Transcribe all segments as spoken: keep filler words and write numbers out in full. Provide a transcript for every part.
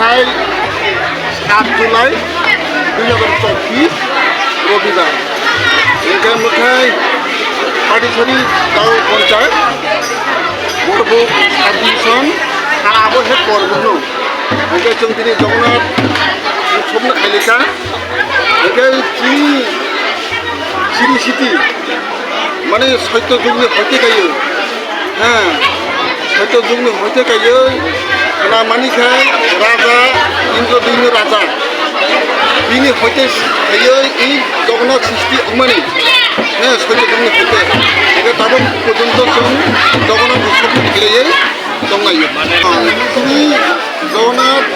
Hai, সাত July dui hazar chobbish, Robibar. Hingke mwkhai Patisari Town Panchayat, Borbuk Subdivision, ha abo he Borbuk no. Hingke chwng tini Jagannath Utsav no khailika. Hingke chini Sri Siti, mane soito jugni hoite kaiyo. Heh, soito jugni hoite kaiyo. Khna mani khe Raja Indra Duyni Raja. Bini hoite kaiyo i Jagannath sristi wngmani. Heh, soito jugni hoite. Eke tabuk porjonto chwng Jagannath Utsav khlaiwi tonglaio. Chini Jagannath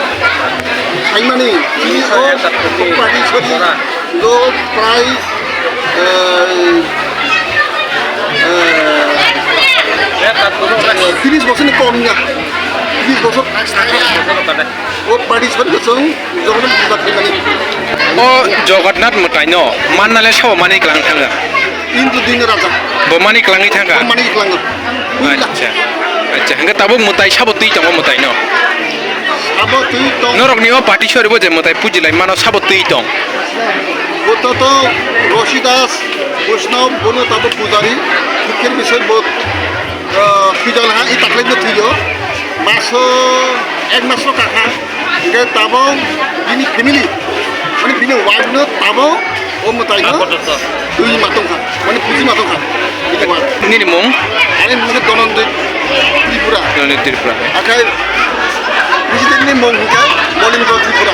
khaimani, chini o Patisari do prai, eh, eh, tris bosorni kom ya, tris bosor. O Patisari chwng Jagannath puja khaimani. O Jagannath mwtaino mannale sabo mani kwlang thangkha. Indra Duyni Raja. Bo mani kwlangwi thangkha? Bo mani kwlango. Acha. Acha, hingke tabuk mwtai sabo twi tongo mwtaino? Sabo twi tong. Norokni o Patisari bo je mwtai pujilai mano sabo twi tong? Bo to, to Rasi Das, Vaishnav, bono tabuk pujari, dukher bisoi bo, ah, pujal ha, i taklai no thwiyo. Maso, ek maso kakha. Hingke tabok bini family, mane bini wife no tabok o mwtai no twi ma tongkha, mane puji ma tongkha. Bini wife. Nini mung? Ani mung khe Dhananjay Tripura. Dhananjay Tripura. Akhai president ni mung hingke Molendra Tripura.